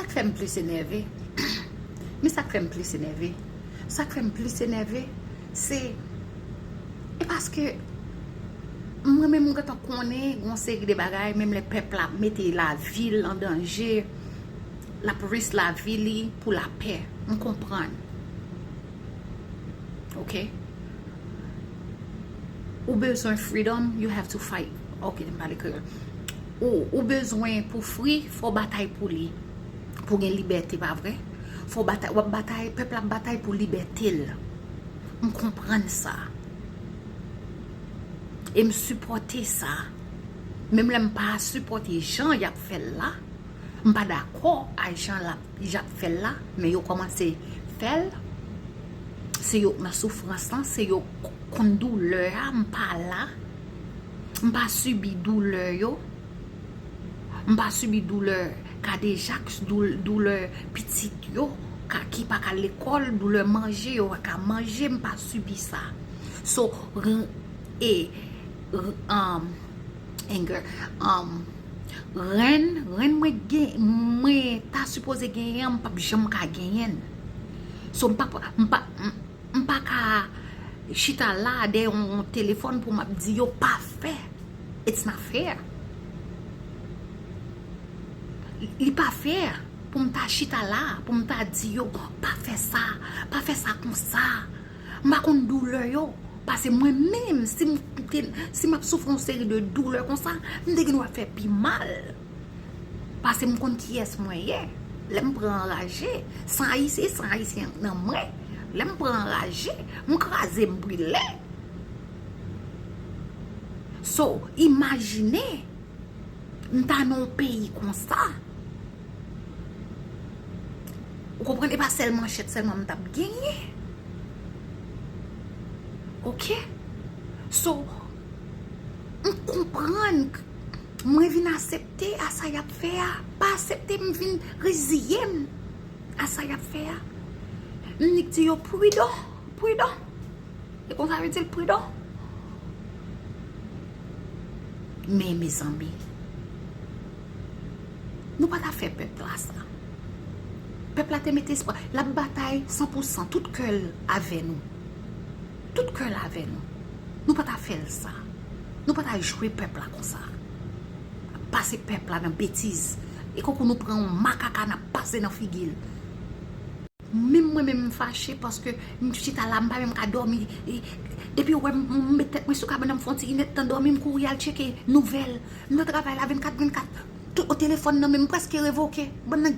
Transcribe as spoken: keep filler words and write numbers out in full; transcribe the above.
Sa k fè m plis enève, men sa k fè m plis enève, sa k fè m plis enève, se, e paske mwen menm m gentan konnen gen yon seri de bagay, menm lè pèp la ap mete lavi l an danje, l ap risk lavi li pou lapè. M konprann. Ok? Ou bezwen freedom, you have to fight. Ok, m pale kreyòl. Ou, ou bezwen pou free, fò w batay pou li. Pou gen libète, pa vre? Fò w batay, w ap batay, pèp la ap batay pou libète l. M konprann sa. E m sipòte sa. Menm lè m pa sipòte jan y ap fè l la, m pa dakò a jan l ap, jan y ap fè l la, men yo kòmanse fè l. Se yo k nan soufrans lan, se yo k konn doulè a, m pa la. M pa sibi doulè yo. M pa sibi doulè kadejak, doul-, doulè pitit yo ka, ki pa ka lekòl, doulè manje, yo pa ka manje, m pa sibi sa. So, r-, e, r-, um, anger, um, renn, renn mwen gen, mwen ta sipoze genyen an, m p ap janm ka genyen l. So, m pa, m pa, m, m pa ka chita la dèyè yon, yon telefòn pou m ap di yo pa fè. It's not fair. Li pa fair pou m ta chita la, pou m ta di yo pa fè sa, pa fè sa konsa. M pa konn doulè yo. Paske mwen menm, si m te, si m ap soufri yon seri de doulè konsa, m te gen dwa fè pi mal. Paske m konn kiyès mwen ye. Lè m pran anraje, san Ayisyen, san Ayisyen nan mwen. Lè m pran anraje, m kraze, m brile. So, imajine, m ta nan yon peyi konsa. Ou konprann? E pa sèl manchèt sèlman m t ap genyen. Ok? So, m konprann k-, mwen vin aksepte a sa y ap fè a. Pa aksepte, m vin reziye m a sa y ap fè a. M nik di yo pridan, pridan. E konsa yo di l pridan. Men, mezanmi, nou pa ta fè pèp la sa. Pèp la te mete espwa. L ap batay san pou san, tout kè l avè nou. Tout kè l avè nou. Nou pa ta fè l sa. Nou pa ta jwe pèp la konsa. Pase pèp la nan betiz. E konkou nou pran yon makaka n ap pase nan figi l. Menm mwen menm m fache paske m chita la, m pa menm ka dòmi. E, depi w wè m, m met tèt mwen sou kabann nan, m fè yon ti inèdtan dòmi, m kouri al tcheke nouvèl. M nan travay la vennkat vennkat. Tout telefòn nan men m prèske revoke. Bann nan